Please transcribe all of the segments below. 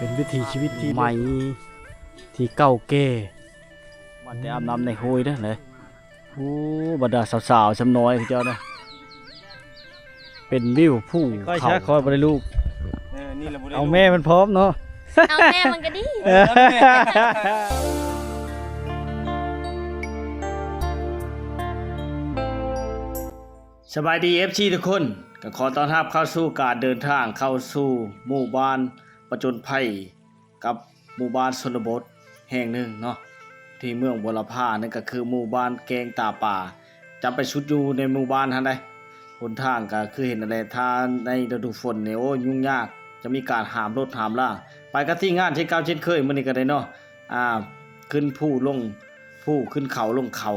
ປັນວິຖີຊີວິດທີ່ໃໝ່ ທີ່ເກົ່າແກ່ ມາແຕ່ອາບນ້ຳໃນຫ້ວຍເດ້ ເດ້. ໂອ້ ບັນດາສາວໆ ຊ່ຳນ້ອຍເຂົາເຈົ້ານະ ເປັນວິວພູເຂົາ. ຂ້ອຍບໍ່ໄດ້ລູກ ເອີ ນີ້ລະບໍ່ໄດ້ ເອົາແມ່ມັນພ້ອມເນາະ ເອົາແມ່ມັນກໍດີ. ສະບາຍດີ ເອັຟຊີ ທຸກຄົນ ກໍຂໍຕ້ອນຮັບເຂົ້າສູ່ການເດີນທາງເຂົ້າສູ່ໝູ່ບ້ານປະຈົນໄພ ກັບໝູ່ບ້ານຊົນນະບົດແຫ່ງໜຶ່ງເນາະ ທີ່ເມືອງບົວລະພາ ນັ້ນກໍຄືໝູ່ບ້ານແກ້ງຕາປາ. ຈະໄປສຸດຢູ່ໃນໝູ່ບ້ານຫັ້ນໃດ໋. ຫົນທາງກໍຄືເຫັນນັ້ນແຫຼະ ຖ້າໃນລະດູຝົນນີ້ ໂອ້ ຫຍຸ້ງຍາກ ຈະມີການຫາມລົດຫາມລາ ໄປກັບທີມງານເຊັ່ນເກົ່າເຊັ່ນເຄີຍ ມື້ນີ້ກໍໄດ້ເນາະ ອ່າ ຂຶ້ນພູລົງພູ ຂຶ້ນເຂົາລົງເຂົາ.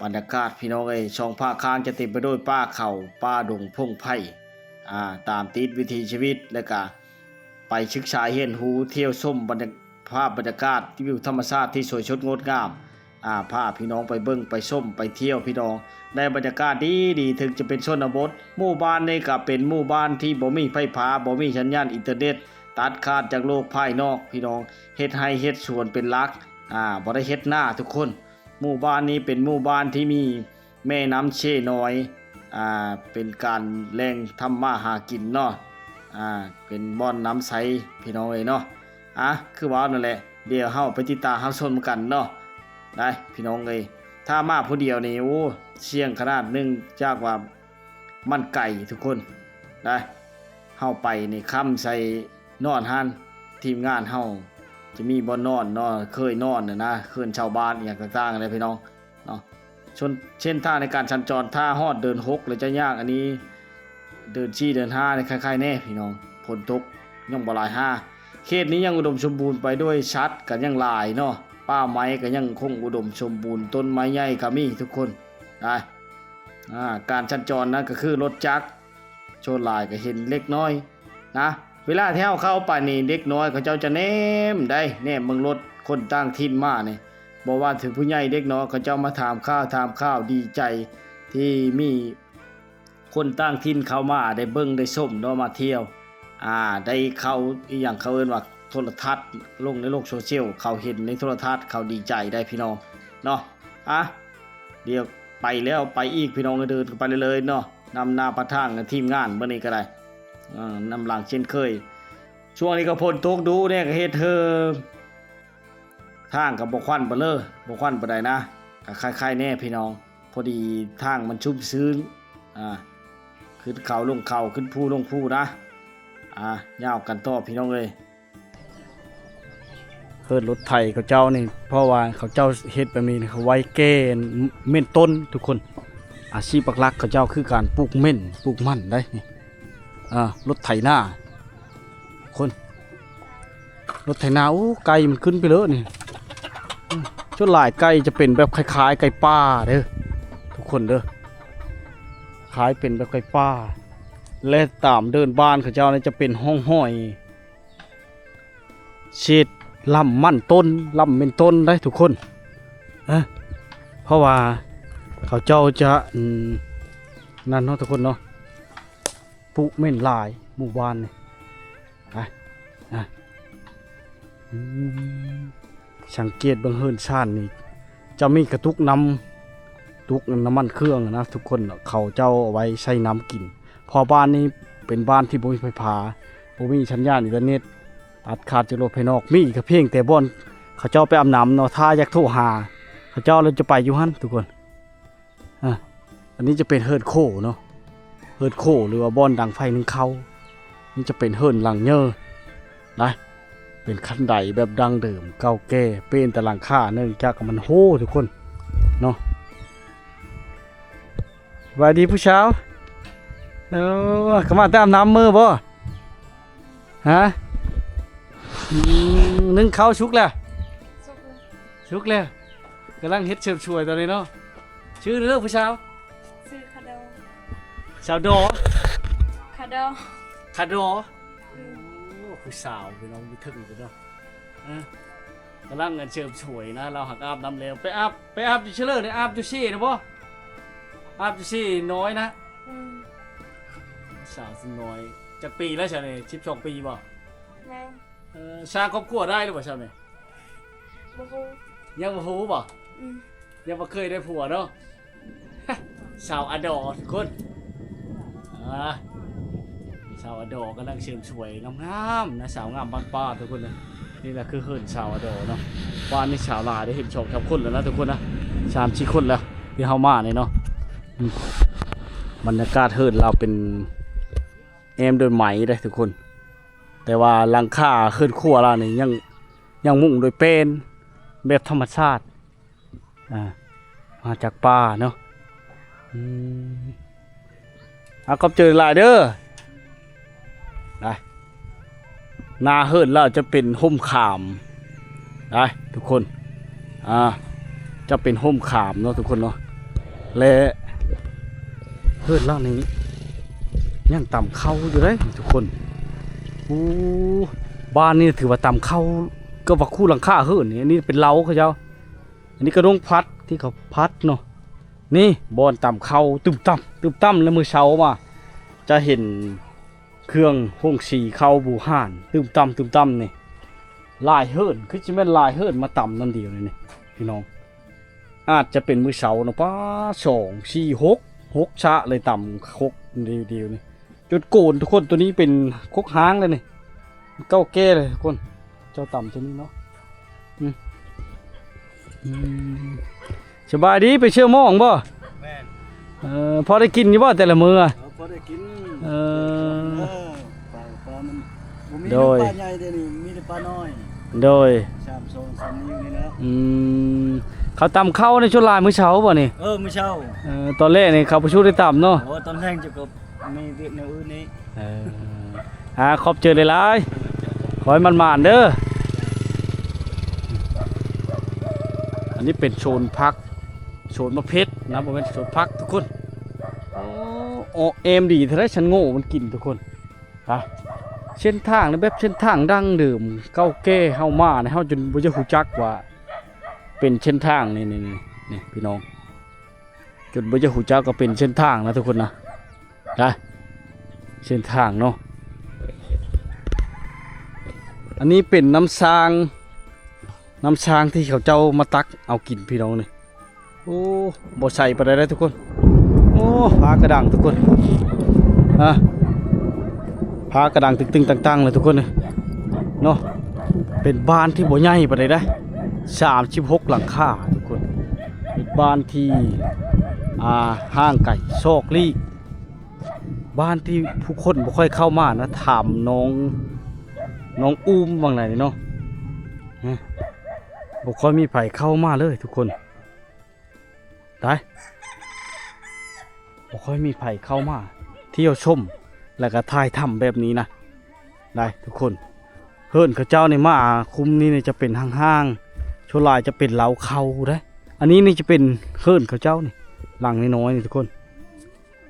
ບັນຍາກາດພີ່ນ້ອງເອີຍ ສອງພາກຂ້າງຈະເຕັມໄປດ້ວຍປ່າເຂົາ ປ່າດົງ ພົງໄພ ອ່າ ຕາມຕິດວິຖີຊີວິດ ແລະກະ ໄປສຶກສາຮຽນຮູ້ ທ່ຽວຊົມບັນຍາ ພາບບັນຍາກາດ ວິວທຳມະຊາດທີ່ສວຍສົດງົດງາມ ອາ ພາພີ່ນ້ອງໄປເບິ່ງໄປຊົມໄປທ່ຽວພີ່ນ້ອງ ໄດ້ບັນຍາກາດດີໆ. ເຖິງຈະເປັນຊົນນະບົດ ໝູ່ບ້ານນີ້ກໍເປັນໝູ່ບ້ານທີ່ບໍ່ມີໄຟຟ້າ ບໍ່ມີສັນຍານອິນເຕີເນັດ ຕັດຂາດຈາກໂລກພາຍນອກພີ່ນ້ອງ ເຮັດໄຮ່ເຮັດສວນເປັນຫຼັກ ອາ ບໍ່ໄດ້ເຮັດນາທຸກຄົນ. ໝູ່ບ້ານນີ້ເປັນໝູ່ບ້ານທີ່ມີ ແມ່ນ້ຳເຊນ້ອຍ ອ່າ ເປັນການແຫຼ່ງທຳມາຫາກິນເນາະ ອ່າ ເປັນບ່ອນນ້ຳໃສພີ່ນ້ອງເອີຍເນາະ. ອ່າ ຄືເວົ້ານັ້ນແຫຼະ ດຽວເຮົາໄປຕິດຕາມຮັບຊົມກັນເນາະ ໄດ້ພີ່ນ້ອງເອີຍ. ຖ້າມາຜູ້ດຽວນີ້ ໂອ້ ສ່ຽງຂະໜາດ ເນື່ອງຈາກວ່າມັນໄກທຸກຄົນ ໄດ້ ເຮົາໄປນີ້ຄ້ຳໃສ່ນອນຫັ້ນ ທີມງານເຮົາຈະມີບ່ອນນອນເນາະ ເຄີຍນອນນະ ເຮືອນຊາວບ້ານອີ່ຫຍັງຕ່າງໆ ເດ້ພີ່ນ້ອງ. ເນາະ ເສັ້ນທາງໃນການສັນຈອນ ຖ້າຮອດເດືອນຫົກແລ້ວຈະຍາກ ອັນນີ້ເດືອນສີ່ເດືອນຫ້ານີ້ໄຄໆແດ່ພີ່ນ້ອງ ຝົນຕົກຍັງບໍ່ຫຼາຍຫາ. ເຂດນີ້ຍັງອຸດົມສົມບູນໄປດ້ວຍສັດກໍຍັງຫຼາຍເນາະ ປ່າໄມ້ກໍຍັງຄົງອຸດົມສົມບູນ ຕົ້ນໄມ້ໃຫຍ່ກໍມີທຸກຄົນ ນະ. ອ່າ ການສັນຈອນນັ້ນກໍຄືລົດຈັກ ສ່ວນຫຼາຍກໍເຫັນເລັກນ້ອຍນະ ເວລາທີ່ເຮົາເຂົ້າໄປນີ້ ເດັກນ້ອຍເຂົາເຈົ້າຈະແນມໄດ໋ ແນມເບິ່ງລົດຄົນຕ່າງຖິ່ນມານີ້ ບໍ່ວ່າເຖິງຜູ້ໃຫຍ່ເດັກນ້ອຍ ເຂົາເຈົ້າມາຖາມຂ່າວ ຖາມຂ່າວ ດີໃຈທີ່ມີຄົນຕ່າງຖິ່ນເຂົ້າມາໄດ້ເບິ່ງໄດ້ຊົມເນາະ ມາທ່ຽວ ອ່າ ໄດ້ເຂົ້າ ອີ່ຫຍັງ ເຂົາເອີ້ນວ່າໂທລະທັດ ລົງໃນໂລກໂຊຊຽວ ເຂົາເຫັນໃນໂທລະທັດ ເຂົາດີໃຈໄດ໋ພີ່ນ້ອງເນາະ. ອ່າ ດຽວໄປແລ້ວໄປອີກ ພີ່ນ້ອງເອີຍ ເດີນໄປເລື້ອຍໆເນາະ ນຳໜ້າປະທາງ ທີມງານມື້ນີ້ກໍໄດ້ ເອີ ນຳຫຼັງເຊັ່ນເຄີຍ. ຊ່ວງນີ້ກໍຝົນຕົກດຸແດ່ ກໍເຮັດໃຫ້ທາງກໍບໍ່ຂວັນປານເລີ ບໍ່ຂວັນປານໃດນະ ກໍໄຄໆແດ່ພີ່ນ້ອງ ພໍດີທາງມັນຊຸ່ມຊືນ ອ່າ ຂຶ້ນເຂົາລົງເຂົາ ຂຶ້ນພູລົງພູນະ ອ່າ ຍາວກັນຕໍ່ພີ່ນ້ອງເອີຍ. ເຮີດລົດໄຖເຂົາເຈົ້ານີ້ ເພາະວ່າເຂົາເຈົ້າເຮັດແບບນີ້ ເຂົາໄວ້ແກ່ເມັ້ນຕົ້ນທຸກຄົນ. ອາຊີບຫຼັກໆເຂົາເຈົ້າຄືການປູກເມັ້ນປູກມັນໄດ໋ນີ້. ອ່າ ລົດໄຖນາ ຄົນ ລົດໄຖນາ ໂອ້ ໄກ່ມັນຂຶ້ນໄປເລີຍນີ້. ສ່ວນຫຼາຍໄກ່ຈະເປັນແບບຄ້າຍໆໄກ່ປ່າເດີ ທຸກຄົນເດີ ຄ້າຍເປັນແບບໄກ່ປ່າ ແລະ ຕາມເດີ່ນບ້ານເຂົາເຈົ້ານີ້ຈະເປັນຮ່ອງຮອຍ ເສດລຳມັນຕົ້ນ ລຳເມັ້ນຕົ້ນໄດ໋ທຸກຄົນ ເອີ ເພາະວ່າເຂົາເຈົ້າຈະ ອືມ ນັ້ນເນາະທຸກຄົນເນາະ ປູກເມັ້ນຫຼາຍໝູ່ບ້ານນີ້ ໄປ ອາ ອືມ ສັງເກດເບິ່ງເຮືອນຊານນີ້ ຈະມີກະຕຸກນ້ຳ ຕຸກນ້ຳມັນເຄື່ອງນະທຸກຄົນ ເຂົາເຈົ້າເອົາໄວ້ໃສ່ນ້ຳກິນ. ເພາະບ້ານນີ້ເປັນບ້ານທີ່ບໍ່ມີໄຟຟ້າ ບໍ່ມີສັນຍານອິນເຕີເນັດ ຕັດຂາດຈາກໂລກພາຍນອກ ມີກະພຽງແຕ່ບ່ອນເຂົາເຈົ້າໄປອາບນ້ຳເນາະ ຖ້າຢາກໂທຫາເຂົາເຈົ້າ ແລ້ວຈະໄປຢູ່ຫັ້ນທຸກຄົນ. ອ່າ ອັນນີ້ຈະເປັນເຮືອນໂຄເນາະ ເຮືອນໂຄ ຫຼືວ່າບ່ອນດັງໄຟໜຶ້ງເຂົ້າ. ນີ້ຈະເປັນເຮືອນຫຼັງເຍີນະ ເປັນຄັນໄດແບບດັ້ງເດີມເກົ່າແກ່ ເປັນແຕ່ຫຼັງຄາ ເນື່ອງຈາກມັນໂຮທຸກຄົນເນາະ. ສະບາຍດີຜູ້ສາວ ເອີ ກະມາແຕ່ອາບນ້ຳມື້ບໍ່? ຮະ ອືມ ໜຶ້ງເຂົ້າສຸກແລ້ວ? ສຸກແລ້ວ ສຸກແລ້ວ ກຳລັງເຮັດເສີມສວຍຕອນນີ້ເນາະ. ຊື່ເດີຜູ້ສາວ? ຊື່ຂະດໍ. ສາວດໍ? ຂະດໍ. ຂະດໍ? ອືມ. ໂອ້ ຜູ້ສາວພີ່ນ້ອງຢູ່ເທິງພຸ້ນເນາະ ເອີ ກຳລັງອັນເສີມສວຍນະ ລາວຫາກອາບນ້ຳແລ້ວ. ໄປອາບ ໄປອາບຢູ່ເຊີເລີ ໄດ້ອາບຢູ່ເຊນະບໍ່? ອາບຢູ່ເຊນ້ອຍນະ? ອືມ. ສາວເຊນ້ອຍ ຈັກປີແລ້ວຊະນີ້? ສິບສອງປີບໍ່? ແມ່ນ. ເອີ ສ້າງຄອບຄົວໄດ້ຫຼືບໍ່ຊາວນີ້? ບໍ່ຮູ້ ຍັງບໍ່ຮູ້ບໍ່? ອືມ ຍັງບໍ່ເຄີຍໄດ້ຜົວເນາະ. ສາວອາດໍທຸກຄົນ ອ່າ ສາວອາດໍກຳລັງເສີມສວຍງາມໆນະ ສາວງາມບ້ານປ່າທຸກຄົນນະ. ນີ້ລະຄືເຮືອນສາວອາດໍເນາະ. ບ້ານນີ້ສາວຫຼາຍເດ້ ເຫັນສອງສາມຄົນແລ້ວນະທຸກຄົນນະ ສາມສີ່ຄົນແລ້ວທີ່ເຮົາມານີ້ເນາະ. ອືມ ບັນຍາກາດເຮືອນລາວເປັນແອ້ມດ້ວຍໄມ້ເດ້ທຸກຄົນ ແຕ່ວ່າຫຼັງຄາເຮືອນຄົວລາວນີ້ຍັງ ຍັງມຸງດ້ວຍແປ້ນແບບທຳມະຊາດ ອ່າ ມາຈາກປ່າເນາະ. ອືມ ອ່າ ຂອບໃຈຫຼາຍເດີ. ໄດ້ ໜ້າເຮືອນລາວຈະເປັນຮົ່ມຂາມ ໄດ້ທຸກຄົນ ອ່າ ຈະເປັນຮົ່ມຂາມເນາະທຸກຄົນເນາະ. ແລະ ເຮືອນຫຼັງນີ້ຍັງຕຳເຂົ້າຢູ່ເດ້ທຸກຄົນ. ໂອ້ ບ້ານນີ້ຖືວ່າຕຳເຂົ້າ ກໍວ່າຄູ່ຫຼັງຄາເຮືອນນີ້. ອັນນີ້ເປັນເລົາເຂົາເຈົ້າ ອັນນີ້ກະດົງພັດທີ່ເຂົາພັດເນາະ. ນີ້ບ່ອນຕຳເຂົ້າ ຕຶມຕຳ ຕຶມຕຳ ແລ້ວມື້ເຊົ້າມາຈະເຫັນເຄື່ອງໂຮງສີເຂົ້າບູຮານ ຕຶມຕຳ ຕຶມຕຳ ນີ້. ຫຼາຍເຮືອນ ຄືຊິແມ່ນຫຼາຍເຮືອນມາຕຳນຳດຽວນີ້ ນີ້ພີ່ນ້ອງ. ອາດຈະເປັນມື້ເຊົ້າເນາະ ປ້າ ສອງ ສີ່ ຫົກ ຫົກຊະເລີຍ ຕຳຄົກດຽວນີ້ ຈົນໂກນທຸກຄົນ. ໂຕນີ້ເປັນຄົກຮ້າງແລ້ວນີ້ ເກົ່າແກ່ເລີຍທຸກຄົນ. ເຈົ້າຕຳໂຕນີ້ເນາະ. ອືມ ອືມ ສະບາຍດີ ໄປເຊື່ອໝອງບໍ່? ແມ່ນ ເອີ ພໍໄດ້ກິນຢູ່ບໍ່ແຕ່ລະມື້? ເອີ ພໍໄດ້ກິນ. ເອີ ເອີ ປາ ປາມັນບໍ່ມີ ໂດຍ ປາໃຫຍ່ດຽວນີ້ ມີແຕ່ປານ້ອຍ. ໂດຍ ສາມ ສອງ ສາມນິ້ວນີ້ແຫຼະ. ອືມ ເຂົາຕຳເຂົ້າໃນສ່ວນຫຼາຍມື້ເຊົ້າບໍ່ນີ້? ເອີ ມື້ເຊົ້າ. ເອີ ຕອນແລກນີ້ເຂົາບໍ່ຊູໄດ້ຕຳເນາະ. ໂອ້ ຕອນແລງຈະກໍມີວຽກແນວອື່ນນີ້. ເອີ ອ່າ ຂອບໃຈຫຼາຍໆ ຂໍໃຫ້ໝານໆເດີ. ອັນນີ້ເປັນໂຊນຜັກ ໂຊນໝາກເຜັດນະ ບໍ່ແມ່ນໂຊນຜັກທຸກຄົນ. ໂອ້ ໂອ້ ແອມດີເທົ່າໃດ ຊັ້ນໂງ່ມັນກິນທຸກຄົນ. ຮະ ເສັ້ນທາງນີ້ແບບເສັ້ນທາງດັ້ງເດີມເກົ່າແກ່ ເຮົາມານີ້ເຮົາຈົນບໍ່ຢາກຮູ້ຈັກວ່າເປັນເສັ້ນທາງ ນີ້ ນີ້ ນີ້ ນີ້ພີ່ນ້ອງ ຈົນບໍ່ຢາກຮູ້ຈັກວ່າເປັນເສັ້ນທາງນະທຸກຄົນນະ. ນະ ເສັ້ນທາງເນາະ. ອັນນີ້ເປັນນ້ຳຊາງ ນ້ຳຊາງທີ່ເຂົາເຈົ້າມາຕັກເອົາກິນພີ່ນ້ອງນີ້. ໂອ້ ບໍ່ໃສປານໃດເດ້ທຸກຄົນ. ໂອ້ ຜາກະດັງທຸກຄົນ ຮະ ຜາກະດັງຕຶງໆຕັງໆເລີຍທຸກຄົນເອີຍເນາະ. ເປັນບ້ານທີ່ບໍ່ໃຫຍ່ປານໃດເດ້ ສາມສິບຫົກຫຼັງຄາທຸກຄົນ. ເປັນບ້ານທີ່ ອ່າ ຫ່າງໄກຊອກຫຼີກ ບ້ານທີ່ຜູ້ຄົນບໍ່ຄ່ອຍເຂົ້າມານະ. ຖາມນ້ອງ ນ້ອງອູມວ່າໄງເນາະ ຮະ ບໍ່ຄ່ອຍມີໃຜເຂົ້າມາເລີຍທຸກຄົນ. ໄດ້ ບໍ່ຄ່ອຍມີໃຜເຂົ້າມາທ່ຽວຊົມ ແລ້ວກະຖ່າຍທຳແບບນີ້ນະ ໄດ້ທຸກຄົນ. ເຮືອນເຂົາເຈົ້ານີ້ມາຄຸ້ມນີ້ນີ້ຈະເປັນຫ້າງໆ ສ່ວນຫຼາຍຈະເປັນເລົາເຂົ້າໄດ໋. ອັນນີ້ນີ້ຈະເປັນເຮືອນເຂົາເຈົ້ານີ້ ຫຼັງນ້ອຍໆນີ້ທຸກຄົນ.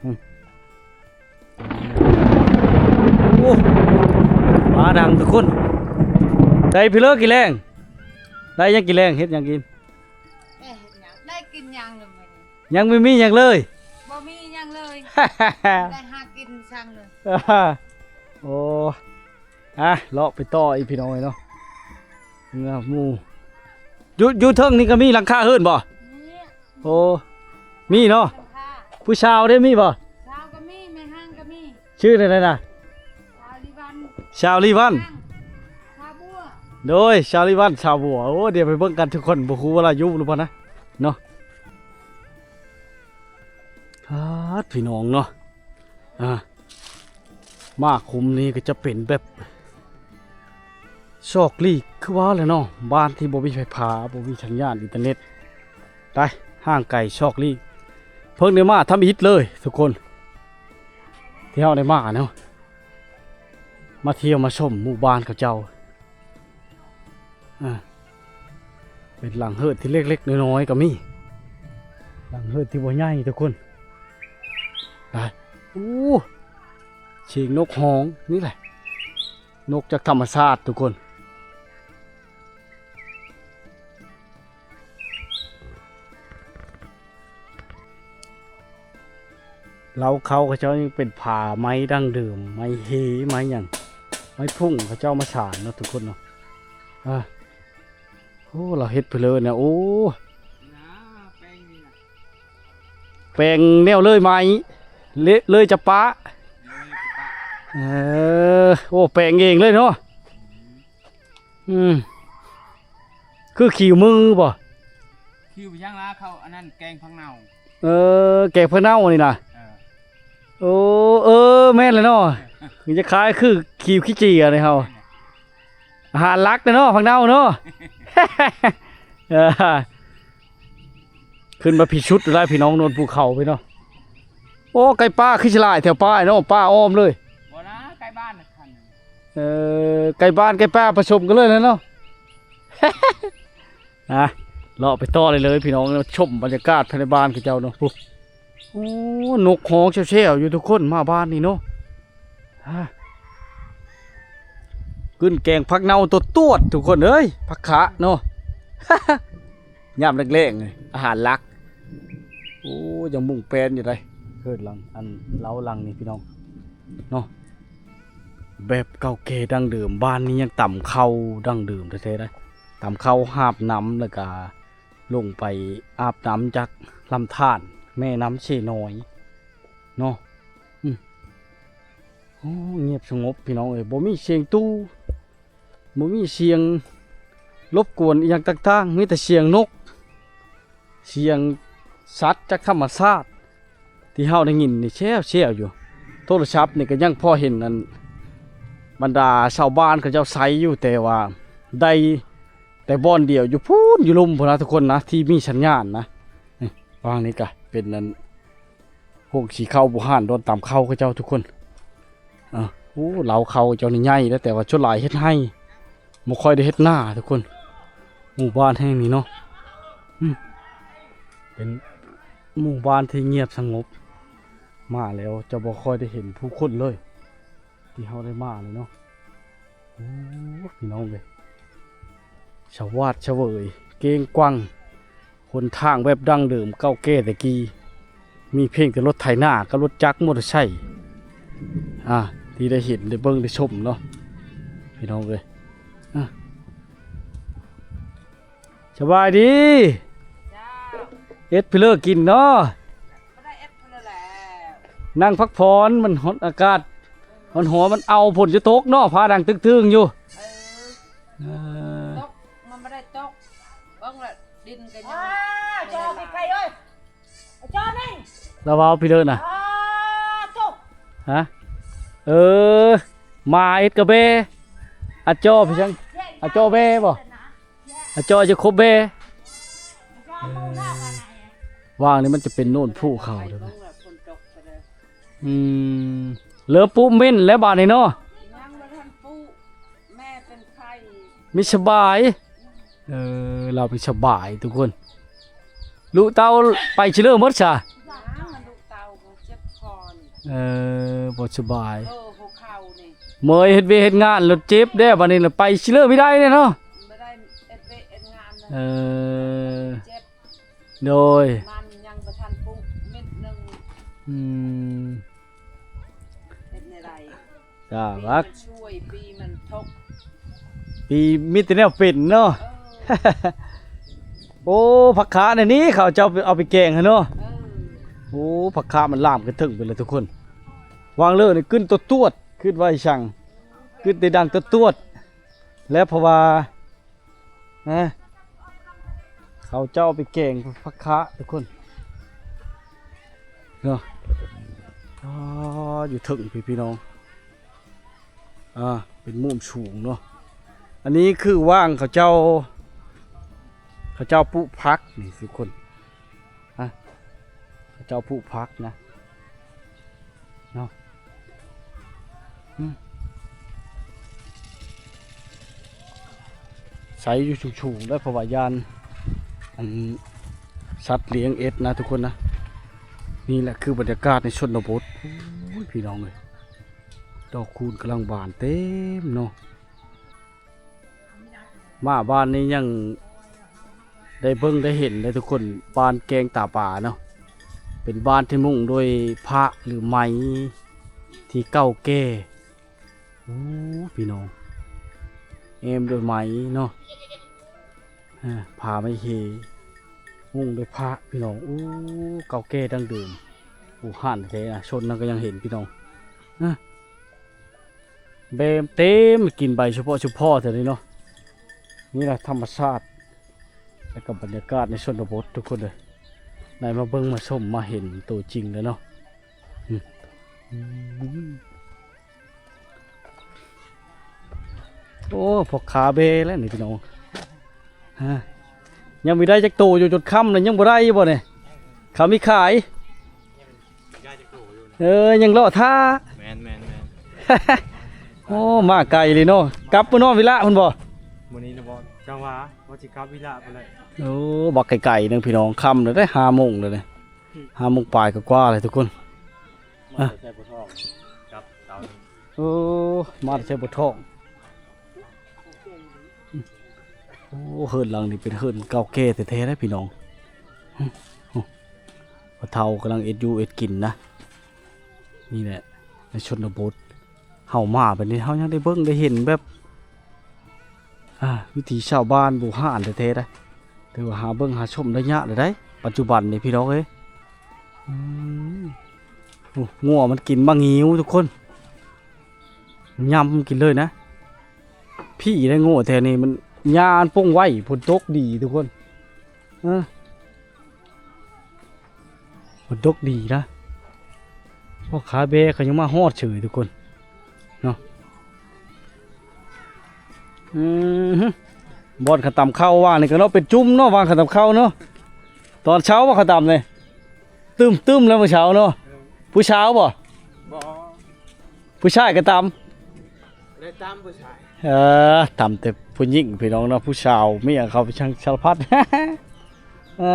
ອືມ ໂອ້ ຟ້າດັງທຸກຄົນ. ໄດ້ພີເລີກິນແລງ ໄດ້ຫຍັງກິນແລງ ເຮັດຫຍັງກິນ? ເອີ ເຮັດຫຍັງ ໄດ້ກິນຫຍັງເລີຍມື້ນີ້? ຍັງບໍ່ມີຫຍັງເລີຍ ບໍ່ມີຫຍັງເລີຍ. ໄດ້ຫາກິນຊ່າງເລີຍ. ໂອ້ ອ່ະ ເລາະໄປຕໍ່ອີກພີ່ນ້ອງເອີຍເນາະ. ເຮືອໝູ່ ຢູ່ ຢູ່ເທິງນີ້ກໍມີຫຼັງຄາເຮືອນບໍ່? ມີ. ໂອ້ ມີເນາະ. ຜູ້ສາວເດ້ມີບໍ່? ສາວກໍມີ ແມ່ຫ້າງກໍມີ. ຊື່ແນວໃດນະ? ສາວລີວັນ ສາວລີວັນ ສາວບົວ. ໂດຍ ສາວລີວັນ ສາວບົວ. ໂອ້ ດຽວໄປເບິ່ງກັນທຸກຄົນ ບໍ່ຮູ້ວ່າລາວຢູ່ຫຼືບໍ່ນະເນາະ. ອາດ ພີ່ນ້ອງເນາະ ອ່າ ມາຄຸ້ມນີ້ກໍຈະເປັນແບບ ຊອກຫຼີກ ຄືວ່າແຫຼະເນາະ ບ້ານທີ່ບໍ່ມີໄຟຟ້າ ບໍ່ມີສັນຍານອິນເຕີເນັດ ໄດ້ ຫ່າງໄກຊອກຫຼີກ. ເພິ່ງໄດ້ມາທຳອິດເລີຍທຸກຄົນ ທີ່ເຮົາໄດ້ມາເນາະ ມາທ່ຽວມາຊົມໝູ່ບ້ານເຂົາເຈົ້າ. ອ່າ ເປັນຫຼັງເຮືອນທີ່ເລັກໆນ້ອຍໆກໍມີ ຫຼັງເຮືອນທີ່ບໍ່ໃຫຍ່ທຸກຄົນ. ໄດ້ ໂອ້ ສຽງນົກຮ້ອງນີ້ແຫຼະ ນົກຈາກທຳມະຊາດທຸກຄົນ. ເລົາເຂົ້າເຂົາເຈົ້າຍັງເປັນຜ້າໄມ້ດັ້ງເດີມ ໄມ້ເຮ ໄມ້ຫຍັງ ໄມ້ພຸ້ງເຂົາເຈົ້າມາສານເນາະທຸກຄົນເນາະ. ອ່າ ໂອ້ ລາວເຮັດໄປເລີຍນະ. ໂອ້ ນະ ແປງນີ້ນະ ແປງແນວເລີຍໄມ້ ເລີຍ ເລີຍຈະປະ ເລີຍຈະປະ. ເອີ ໂອ້ ແປງເອງເລີຍເນາະ. ອືມ ຄືຂີວມືບໍ່? ຂີວຫຍັງລະ ເຂົາອັນນັ້ນແກງຜັກເນົ່າ. ເອີ ແກງຜັກເນົ່ານີ້ນະ. ເອີ ໂອ້ ເອີ ແມ່ນແຫຼະເນາະ. ຈະຄ້າຍຄືຂີວຂີ້ເຈຍນີ້ເຮົາ ອາຫານຫຼັກເດ້ເນາະ ຜັກເນົ່າເນາະ. ເອີ ຂຶ້ນມາພີ້ສຸດໄດ້ພີ່ນ້ອງ ໂນນພູເຂົາພີ່ເນາະ. ໂອ້ ໄກ່ປ່າຄືຊິຫຼາຍແຖວປ່າເນາະ ປ່າອ້ອມເລີຍ. ບໍ່ນະ ໃກ້ບ້ານນະຄັນ. ເອີ ໃກ້ບ້ານໃກ້ປ່າປະສົມກັນເລີຍແຫຼະເນາະ. ອ່ະ ເລາະໄປຕໍ່ເລີຍໆ ພີ່ນ້ອງ ມາຊົມບັນຍາກາດພາຍໃນບ້ານເຂົາເຈົ້າເນາະ. ໂອ້ ໂອ້ ນົກຮ້ອງແຊວໆຢູ່ທຸກຄົນ ມາບ້ານນີ້ເນາະ. ອ່າ ຂຶ້ນແກງຜັກເນົ່າຕົວຕວດທຸກຄົນເອີຍ ຜັກຂະເນາະ. ຍາມແລງໆ ອາຫານຫຼັກ. ໂອ້ ຍັງມຸງແປນຢູ່ໃດ ເຮືອນຫຼັງ ອັນເລົາຫຼັງນີ້ພີ່ນ້ອງເນາະ. ແບບເກົ່າແກ່ດັ້ງເດີມ ບ້ານນີ້ຍັງຕຳເຂົ້າດັ້ງເດີມແທ້ໆ ນະ. ຕຳເຂົ້າຫາບນ້ຳ ແລ້ວກະລົງໄປອາບນ້ຳຈາກລຳທານ ແມ່ນ້ຳເຊນ້ອຍເນາະ. ອືມ ໂອ້ ງຽບສະຫງົບພີ່ນ້ອງເອີຍ ບໍ່ມີສຽງຕູ້ ບໍ່ມີສຽງລົບກວນອີ່ຫຍັງຕ່າງໆ ມີແຕ່ສຽງນົກ ສຽງສັດຈາກທຳມະຊາດທີ່ເຮົາໄດ້ຍິນນີ້ແຊວໆຢູ່. ໂທລະສັບນີ້ກໍຍັງພໍເຫັນອັນບັນດາຊາວບ້ານເຂົາເຈົ້າໃຊ້ຢູ່ ແຕ່ວ່າໄດ້ແຕ່ບ່ອນດຽວຢູ່ພຸ້ນ ຢູ່ລຸ່ມພຸ້ນນະທຸກຄົນນະ ທີ່ມີສັນຍານນະ. ນີ້ ວາງນີ້ກະເປັນອັນ ໂຮງສີເຂົ້າບູຮານ ບ່ອນຕຳເຂົ້າເຂົາເຈົ້າທຸກຄົນ. ອ່າ ໂອ້ ເລົາເຂົ້າເຈົ້ານີ້ໃຫຍ່ເດ້ ແຕ່ວ່າສ່ວນຫຼາຍເຮັດໄຮ່ ບໍ່ຄ່ອຍໄດ້ເຮັດນາທຸກຄົນ. ໝູ່ບ້ານແຫ່ງນີ້ເນາະ ອືມ ເປັນໝູ່ບ້ານທີ່ງຽບສະຫງົບ ມາແລ້ວຈະບໍ່ຄ່ອຍໄດ້ເຫັນຜູ້ຄົນເລີຍ ທີ່ເຮົາໄດ້ມານີ້ເນາະ. ໂອ້ ພີ່ນ້ອງເອີຍ ສະຫວາດສະເຫວີຍ ເກ້ງກວ້າງ ຫົນທາງແບບດັ້ງເດີມເກົ່າແກ່ແຕ່ກີ້ ມີພຽງແຕ່ລົດໄຖນາກັບລົດຈັກມໍເຕີໄຊ ອ່າ ທີ່ໄດ້ເຫັນໄດ້ເບິ່ງໄດ້ຊົມເນາະ ພີ່ນ້ອງເອີຍ. ອ່າ ສະບາຍດີ. ເຈົ້າ ເຮັດເພິ່ນເລີກກິນເນາະ. ບໍ່ໄດ້ເຮັດເພິ່ນແລ້ວ ນັ່ງພັກຜ່ອນ ມັນຮ້ອນ ອາກາດຮ້ອນໆ ມັນເອົາຝົນຈະຕົກເນາະ ຟ້າດັງຕຶກໆຢູ່. ເອີ ເອີ ຕົກ ມັນບໍ່ໄດ້ຕົກ ເບິ່ງລະດິນກໍຍັງ ອ້າ ບໍ່ໄດ້ຫຼາຍ ຈອມໄປໄກເອີຍ ຈອມນີ້ ລະເວົ້າພີ່ເດີນະ ອ້າ ໂທ້ ຮະ ເອີ ມາເຮັດກະແບ ອາ ຈອໄປຫຍັງ ອາ ຈອແບບໍ່? ອາ ຈອຈະຄົບແບ ເອີ ວ່າງນີ້ມັນຈະເປັນໂນນພູເຂົາເດີ ອືມ ເລີ່ມປຸເມັ້ນແລ້ວບາດນີ້ເນາະ ຍັງບໍ່ທັນປຸ ແມ່ເປັນໄຂ້ ມີສະບາຍ ເອີ ລາວມີສະບາຍທຸກຄົນ ລູກເຕົ້າໄປຊິເລີໝົດຊະ ຍັງ ລູກເຕົ້າເຈັບຄໍນີ້ ເອີ ບໍ່ສະບາຍ ເອີ ຫົວເຂົ່ານີ້ ເມີຍເຮັດວຽກເຮັດງານລະເຈັບແດ່ ບາດນີ້ລະໄປຊິເລີບໍ່ໄດ້ເດ້ເນາະ ບໍ່ໄດ້ເຮັດວຽກເຮັດງານນະ ເອີ ເຈັບ ໂດຍ ມັນຍັງບໍ່ທັນປຸເມັດໜຶ່ງ ອືມ ເຮັດແນວໃດ ຈ້າ ປີມັນຊ່ວຍ ປີມັນທົກ ປີມີແຕ່ແນວເປັນເນາະ ເອີ ໂອ້ ຜັກຂະນີ້ ເຂົາເຈົ້າເອົາໄປແກງຫັ້ນເນາະ ເອີ ໂອ້ ຜັກຂະມັນລາມຂຶ້ນເທິງໄປເລີຍທຸກຄົນ ວາງເລີນີ້ຂຶ້ນຕົວຕວດ ຂຶ້ນໄວສັງ ຂຶ້ນແຕ່ດັງຕົວຕວດ ແລ້ວເພາະວ່າ ນະ ເຂົາເຈົ້າເອົາໄປແກງຜັກຂະທຸກຄົນເນາະ ອໍ ຢູ່ເທິງພີ້ພີ່ນ້ອງ ອ່າ ເປັນມຸມສູງເນາະ ອັນນີ້ຄືວ່າງເຂົາເຈົ້າ ເຂົາເຈົ້າປູກຜັກນີ້ທຸກຄົນ ຮະ ເຂົາເຈົ້າປູກຜັກນະ ເນາະ ອືມ ໃສ່ຢູ່ສູງໆ ເດີ ເພາະວ່າຢ້ານ ອັນ ສັດລ້ຽງເອັດນະທຸກຄົນນະ ນີ້ແຫຼະຄືບັນຍາກາດໃນຊົນນະບົດ ໂອ້ຍ ພີ່ນ້ອງເອີຍ ດອກຄູນກຳລັງບານເຕັມເນາະ. ມາບ້ານນີ້ຍັງໄດ້ເບິ່ງໄດ້ເຫັນເດ້ທຸກຄົນ ບ້ານແກ້ງຕາປາເນາະ ເປັນບ້ານທີ່ມຸງດ້ວຍພະ ຫຼື ໄມ້ທີ່ເກົ່າແກ່ ໂອ້ ພີ່ນ້ອງ ແອ້ມດ້ວຍໄມ້ເນາະ ເອີ ຜ້າໄມ້ເຮ ມຸງດ້ວຍພະ ພີ່ນ້ອງ. ໂອ້ ເກົ່າແກ່ດັ້ງເດີມ. ໂອ້ ຮ້ານແທ້ນະ ຊົນນັ້ນກໍຍັງເຫັນ ພີ່ນ້ອງ ນະ. ແບບເຕັມ ກິນໃບສະເພາະສະເພາະແຖວນີ້ເນາະ. ນີ້ລະທຳມະຊາດ ແລ້ວກໍບັນຍາກາດໃນຊົນນະບົດທຸກຄົນເດີ. ໄດ້ມາເບິ່ງມາຊົມມາເຫັນໂຕຈິງແລ້ວເນາະ. ອືມ ອືມ ໂອ້ ພໍ່ຄ້າແບ້ແລ້ວນີ້ ພີ່ນ້ອງ. ຮະ ຍັງມີໄດ້ຈັກໂຕຢູ່ ຈົນຄ່ຳແລ້ວຍັງບໍ່ໄດ້ຢູ່ບໍ່ນີ້? ເຂົາມີຂາຍ? ເອີ ຍັງລໍຖ້າ. ແມ່ນໆໆ. ໂອ້ ມາໄກເລີຍເນາະ. ກັບໄປນອນວິລະພຸ້ນບໍ່? ມື້ນີ້ນະບໍ່ ເຈົ້າວ່າ ວ່າຊິກັບວິລະພຸ້ນແຫຼະ. ໂອ້ ບັກໄກໆໜຶ່ງ ພີ່ນ້ອງ. ຄ່ຳແລ້ວເດ້ ຫ້າໂມງແລ້ວເດ້. ຫ້າໂມງປາຍກວ່າໆແລ້ວທຸກຄົນ. ມາແຕ່ໄຊບົວທອງກັບເສົານີ້. ໂອ້ ມາແຕ່ໄຊບົວທອງ. ໂອ້ ເຮືອນຫຼັງນີ້ເປັນເຮືອນເກົ່າແກ່ແທ້ໆເດ້ພີ່ນ້ອງ. ໂອ້ ພໍ່ເຖົ້າກຳລັງເຮັດຢູ່ເຮັດກິນນະ. ນີ້ແຫຼະໃນຊົນນະບົດ ເຮົາມາແບບນີ້ ເຮົາຍັງໄດ້ເບິ່ງໄດ້ເຫັນແບບ ອ່າ ວິຖີຊາວບ້ານບູຮານແທ້ໆໄດ໋. ຖືວ່າຫາເບິ່ງຫາຊົມໄດ້ຍາກເລີຍໄດ໋ ປັດຈຸບັນນີ້ ພີ່ນ້ອງເອີຍ. ອືມ ໂອ້ ງົວມັນກິນໝາກງິ້ວທຸກຄົນ. ຍຳກິນເລີຍນະ. ພີ້ໄດ້ ງົວແຖວນີ້ມັນ ຫຍ້າອັນປົງໄວ້ ຝົນຕົກດີທຸກຄົນ. ເອີ ຝົນຕົກດີນະ. ພໍ່ຄ້າແບ້ເຂົາຍັງມາຮອດເສີຍທຸກຄົນເນາະ. ອືມ ບ່ອນເຂົາຕຳເຂົ້າວ່ານີ້ກໍເນາະ ເປັນຈຸ້ມເນາະ ວ່າເຂົາຕຳເຂົ້າເນາະ. ຕອນເຊົ້າວ່າເຂົາຕຳນີ້ ຕຶ້ມໆແລ້ວມື້ເຊົ້າເນາະ. ຜູ້ສາວບໍ່? ບໍ່ ຜູ້ຊາຍກໍຕຳ. ໄດ້ຕຳຜູ້ຊາຍ. ເອີ ຕຳແຕ່ຜູ້ຍິງພີ່ນ້ອງເນາະ ຜູ້ສາວເມຍເຂົາໄປຊ່າງສາລະພັດ. ເອີ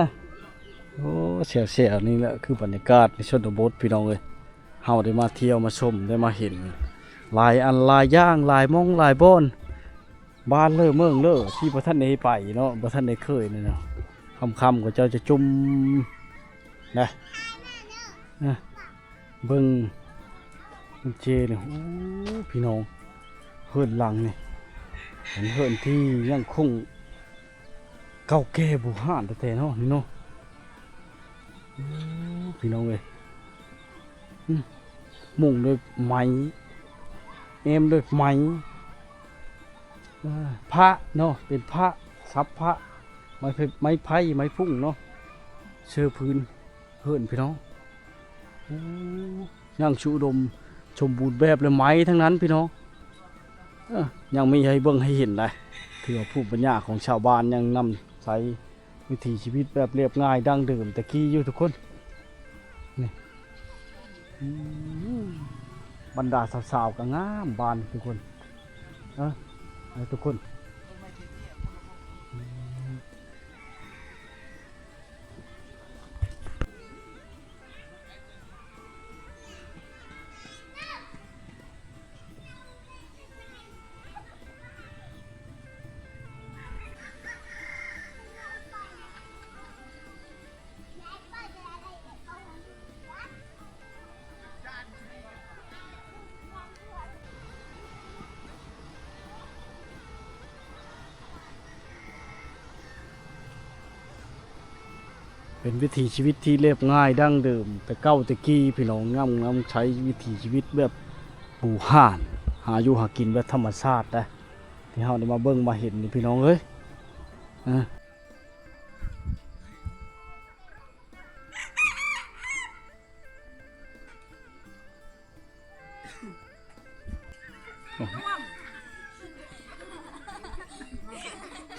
ໂອ້ ແຊວໆ ນີ້ແຫຼະຄືບັນຍາກາດໃນຊົນນະບົດ ພີ່ນ້ອງເອີຍ. ເຮົາໄດ້ມາທ່ຽວມາຊົມ ໄດ້ມາເຫັນຫຼາຍອັນຫຼາຍຢ່າງ ຫຼາຍໝ່ອງຫຼາຍບ່ອນ ບ້ານເລີເມືອງເລີ ທີ່ບໍ່ທັນໄດ້ໄປເນາະ ບໍ່ທັນໄດ້ເຄີຍນີ້ເນາະ. ຄ່ຳໆ ເຂົາເຈົ້າຈະຈຸ່ມນະ ນະ. ເບິ່ງເຈນີ້ ໂອ້ ພີ່ນ້ອງ ເຮືອນຫຼັງນີ້ ເປັນເຮືອນທີ່ຍັງຄົງເກົ່າແກ່ບູຮານແທ້ໆເນາະ ນີ້ເນາະ. ໂອ້ ພີ່ນ້ອງເອີຍ ອືມ ມຸງດ້ວຍໄມ້ ແອ້ມດ້ວຍໄມ້ ເອີ ພະເນາະ ເປັນພະ ສັບພະ ໄມ້ໄຜ່ ໄມ້ໄຜ່ ໄມ້ພຸ້ງເນາະ ເຊີພື້ນເຮືອນ ພີ່ນ້ອງ. ໂອ້ ຍັງສຸອຸດົມສົມບູນແບບ ແລະ ໄມ້ທັງນັ້ນ ພີ່ນ້ອງ. ເອີ ຍັງມີໃຫ້ເບິ່ງໃຫ້ເຫັນໄດ໋ ຖືວ່າພູມປັນຍາຂອງຊາວບ້ານຍັງນຳໃຊ້ ວິຖີຊີວິດແບບລຽບງ່າຍດັ້ງເດີມແຕ່ກີ້ຢູ່ທຸກຄົນ. ນີ້ ອືມ ບັນດາສາວໆກໍງາມບ້ານທຸກຄົນ ເອີ ໃຫ້ທຸກຄົນ. ເປັນວິຖີຊີວິດທີ່ລຽບງ່າຍດັ້ງເດີມແຕ່ເກົ່າແຕ່ກີ້ ພີ່ນ້ອງ. ນຳ ນຳໃຊ້ວິຖີຊີວິດແບບບູຮານ ຫາຢູ່ຫາກິນແບບທຳມະຊາດນະ ທີ່ເຮົາໄດ້ມາເບິ່ງມາເຫັນນີ້ ພີ່ນ້ອງເອີຍ. ເອີ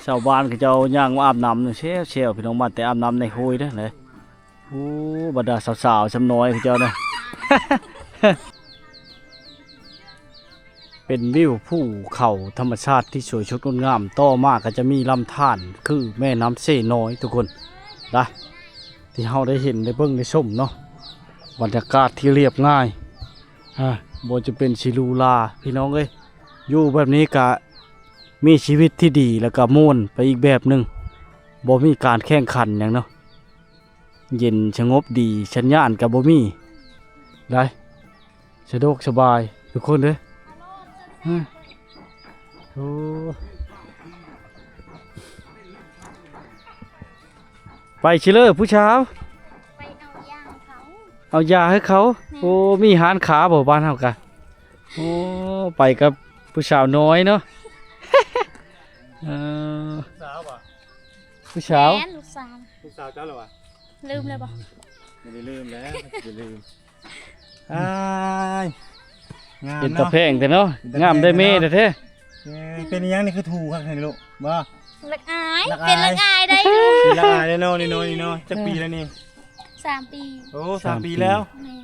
ຊາວບ້ານເຂົາເຈົ້າຍ່າງມາອາບນ້ຳແຊວໆ ພີ່ນ້ອງ. ມາແຕ່ອາບນ້ຳໃນຫ້ວຍເດ້. ໂອ້ ບັນດາສາວໆ ຊຳນ້ອຍເຂົາເຈົ້ານະ. ເປັນວິວພູເຂົາທຳມະຊາດທີ່ສວຍສົດງົດງາມ. ຕໍ່ມາກໍຈະມີລຳທານ ຄືແມ່ນ້ຳເຊນ້ອຍທຸກຄົນນະ ທີ່ເຮົາໄດ້ເຫັນໄດ້ເບິ່ງໄດ້ຊົມເນາະ. ບັນຍາກາດທີ່ລຽບງ່າຍ ອາ ບໍ່ຈຳເປັນຊິຫຼູຫຼາ ພີ່ນ້ອງເອີຍ. ຢູ່ແບບນີ້ກະມີຊີວິດທີ່ດີ ແລ້ວກະມ່ວນໄປອີກແບບໜຶ່ງ ບໍ່ມີການແຂ່ງຂັນຫຍັງເນາະ. ເຢັນສະຫງົບດີ ສັນຍານກໍບໍ່ມີໄດ໋ ສະດວກສະບາຍທຸກຄົນເດີ. ຮະ ໂອ້ ໄປຊິເລີຜູ້ສາວ? ໄປເອົາຢາໃຫ້ເຂົາ ເອົາຢາໃຫ້ເຂົາ. ແມ່ນ. ໂອ້ ມີຮ້ານຄ້າບໍ່ບ້ານເຮົາກະ? ໂອ້ ໄປກັບຜູ້ສາວນ້ອຍເນາະ. ເອີ ສາວບໍ່? ຜູ້ສາວ? ແມ່ນ ລູກສາວ. ລູກສາວເຈົ້າລະຫວາ? ລືມແລ້ວບໍ່? ບໍ່ໄດ້ລືມແລ້ວ ຈະລືມ. ອ້າຍ ງາມເນາະ ເປັນຕາແພງແທ້ເນາະ. ເປັນຕາແພງ ງາມໄດ້ແມ່ແທ້ໆ. ເອີ ເປັນອີ່ຫຍັງນີ້ຄືຖູຄັກແທ້ລູກ? ບໍ່ ລັກອາຍ. ລັກອາຍ ເປັນລັກອາຍໄດ໋. ເປັນລັກອາຍແນ່ນອນນີ້ເນາະ ນີ້ເນາະ. ຈັກປີແລ້ວນີ້? ສາມປີ. ໂອ້ ສາມ ສາມປີແລ້ວ. ແມ່ນ.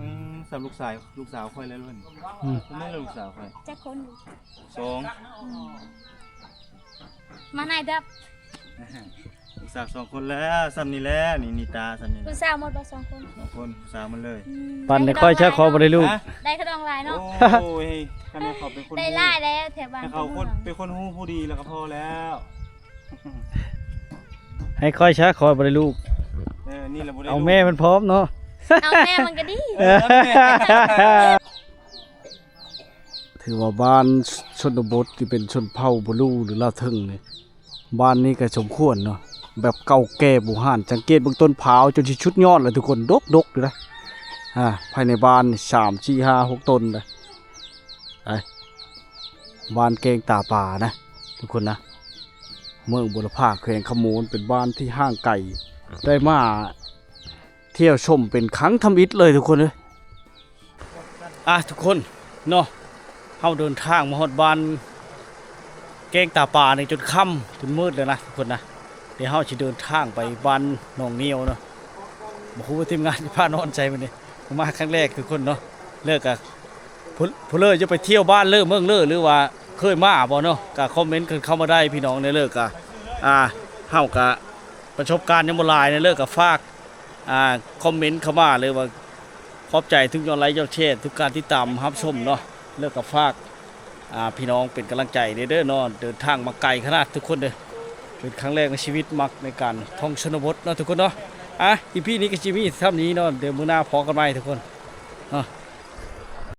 ອືມ ສ່ຳລູກຊາຍ ລູກສາວຂ້ອຍແລ້ວ. ອືມ ແມ່ນລູກສາວຂ້ອຍ. ຈັກຄົນລູກ? ສອງ. ອືມ ມາໃນດັບ ລູກສາວສອງຄົນແລ້ວ ສ່ຳນີ້ແຫຼະ. ນີ້ ນີ້ຕາສ່ຳນີ້ ຜູ້ສາວໝົດບໍ່ສອງຄົນ? ສອງຄົນ ຜູ້ສາວໝົດເລີຍ. ອືມ ປັນໃຫ້ຂ້ອຍຊະ ຂ້ອຍບໍ່ໄດ້ລູກ. ຮະ ໄດ້ຂະດອງຫຼາຍເນາະ. ໂອ້ຍ ຄັນແມ່ນເຂົາເປັນຄົນ ໄດ້ຫຼາຍແລ້ວແຖວບ້ານ. ໃຫ້ເຂົາຄົນ ເປັນຄົນຮູ້ຜູ້ດີແລ້ວກໍພໍແລ້ວ. ໃຫ້ຂ້ອຍຊະ ຂ້ອຍບໍ່ໄດ້ລູກ. ເອີ ນີ້ລະບໍ່ໄດ້ ເອົາແມ່ມັນພ້ອມເນາະ. ເອົາແມ່ມັນກໍດີ. ເອີ ເອົາແມ່ ຖືວ່າບ້ານຊົນນະບົດທີ່ເປັນຊົນເຜົ່າບະລູ ຫຼືລາວເທິງນີ້ ບ້ານນີ້ກໍສົມຄວນເນາະ ແບບເກົ່າແກ່ບູຮານ. ສັງເກດເບິ່ງຕົ້ນພ້າວຈົນຊິສຸດຍອດແລ້ວທຸກຄົນ ດົກໆຢູ່ນະ. ອາ ພາຍໃນບ້ານສາມ ສີ່ ຫ້າ ຫົກຕົ້ນເດ້. ໄປ ບ້ານແກ້ງຕາປານະທຸກຄົນນະ ເມືອງບົວລະພາ ແຂວງຄຳມ່ວນ ເປັນບ້ານທີ່ຫ່າງໄກ ໄດ້ມາ ທ່ຽວຊົມເປັນຄັ້ງທຳອິດເລີຍທຸກຄົນເອີຍ. ອ່ະ ທຸກຄົນເນາະ ເຮົາເດີນທາງມາຮອດບ້ານແກ້ງຕາປານີ້ຈົນຄ່ຳຈົນມືດແລ້ວນະທຸກຄົນນະ. ດຽວເຮົາຊິເດີນທາງໄປບ້ານໜອງງຽວເນາະ. ບໍ່ຮູ້ວ່າທີມງານຊິພານອນໃສມື້ນີ້ ມາຄັ້ງແລກທຸກຄົນເນາະ. ເລີກກະ ຜູ້ ຜູ້ເລີກຈະໄປທ່ຽວບ້ານເລີເມືອງເລີ ຫຼືວ່າເຄີຍມາບໍ່ເນາະ ກະຄອມເມັນກັນເຂົ້າມາໄດ້ພີ່ນ້ອງ. ເລີກກະ ອ່າ ເຮົາກະປະສົບການຍັງບໍ່ຫຼາຍ ເລີກກະຝາກ ອ່າ ຄອມເມັນເຂົ້າມາ ຫຼືວ່າຂອບໃຈທຸກຍອດໄລ ຍອດແຊ ທຸກການຕິດຕາມຮັບຊົມເນາະ. ເລີກກໍຝາກ ອ່າ ພີ່ນ້ອງເປັນກຳລັງໃຈເດີເນາະ. ເດີນທາງມາໄກຂະໜາດທຸກຄົນເດີ ເປັນຄັ້ງແລກໃນຊີວິດ ມັກໃນການທ່ອງຊົນນະບົດເນາະທຸກຄົນເນາະ. ອ່ະ ອີພີນີ້ກໍຊິມີສ່ຳນີ້ເນາະ ດຽວມື້ໜ້າພໍ້ກັນໃໝ່ທຸກຄົນເນາະ.